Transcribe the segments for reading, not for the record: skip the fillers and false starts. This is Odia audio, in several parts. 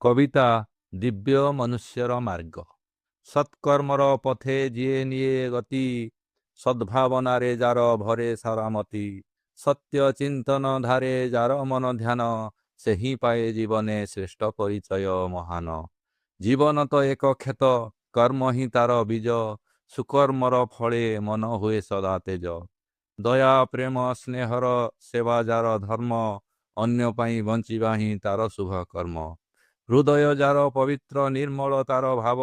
କବିତା ଦିବ୍ୟ ମନୁଷ୍ୟର ମାର୍ଗ। ସତ୍କର୍ମର ପଥେ ଯିଏ ନିଏ ଗତି, ସଦ୍ଭାବନାରେ ଯାର ଭରେ ସାରା ମତି, ସତ୍ୟ ଚିନ୍ତନ ଧାରେ ଯାର ମନ ଧ୍ୟାନ, ସେହି ପାଏ ଜୀବନେ ଶ୍ରେଷ୍ଠ ପରିଚୟ ମହାନ। ଜୀବନ ତ ଏକ କ୍ଷେତ, କର୍ମ ହିଁ ତାର ବୀଜ, ସୁକର୍ମର ଫଳେ ମନ ହୁଏ ସଦା ତେଜ। ଦୟା ପ୍ରେମ ସ୍ନେହର ସେବା ଯାର ଧର୍ମ, ଅନ୍ୟ ପାଇଁ ବଞ୍ଚିବା ହିଁ ତାର ଶୁଭ କର୍ମ। ହୃଦୟ ଯାର ପବିତ୍ର ନିର୍ମଳ ତାର ଭାବ,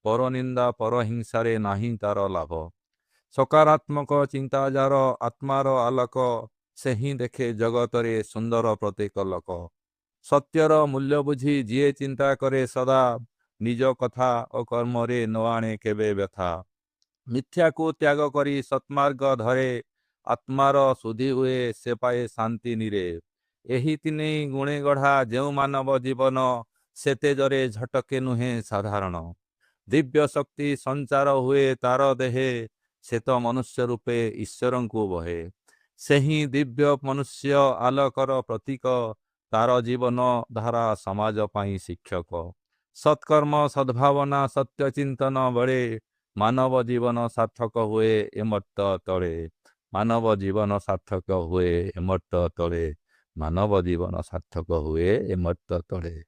ପରନିନ୍ଦା ପରହିଂସାରେ ନାହିଁ ତାର ଲାଭ। ସକାରାତ୍ମକ ଚିନ୍ତା ଯାର ଆତ୍ମାର ଆଲୋକ, ସେହି ଦେଖେ ଜଗତରେ ସୁନ୍ଦର ପ୍ରତ୍ୟେକ ଲୋକ। ସତ୍ୟର ମୂଲ୍ୟ ବୁଝି ଯିଏ ଚିନ୍ତା କରେ ସଦା, ନିଜ କଥା ଓ କର୍ମରେ ନ ଆଣେ କେବେ ବ୍ୟଥା। ମିଥ୍ୟାକୁ ତ୍ୟାଗ କରି ସତ୍ମାର୍ଗ ଧରେ, ଆତ୍ମାର ଶୁଦ୍ଧି ହୁଏ ସେ ପାଏ ଶାନ୍ତି ନୀରେ। ଏହି ତିନି ଗୁଣେ ଗଢ଼ା ଯେଉଁ ମାନବ ଜୀବନ, ସେ ତେଜରେ ଝଟକେ ନୁହେଁ ସାଧାରଣ। ଦିବ୍ୟ ଶକ୍ତି ସଞ୍ଚାର ହୁଏ ତାର ଦେହେ, ସେ ତ ମନୁଷ୍ୟ ରୂପେ ଈଶ୍ୱରଙ୍କୁ ବହେ। ସେହି ଦିବ୍ୟ ମନୁଷ୍ୟ ଆଲୋକର ପ୍ରତୀକ, ତାର ଜୀବନ ଧାରା ସମାଜ ପାଇଁ ଶିକ୍ଷକ। ସତ୍କର୍ମ ସଦ୍ଭାବନା ସତ୍ୟ ଚିନ୍ତନ ବଳେ, ମାନବ ଜୀବନ ସାର୍ଥକ ହୁଏ ଏ ମର୍ତ୍ତ୍ୟ ତଳେ। ମାନବ ଜୀବନ ସାର୍ଥକ ହୁଏ ଏ ମର୍ତ୍ତ୍ୟ ତଳେ। ମାନବ ଜୀବନ ସାର୍ଥକ ହୁଏ ଏ ମର୍ତ୍ତ୍ୟ ତଳେ।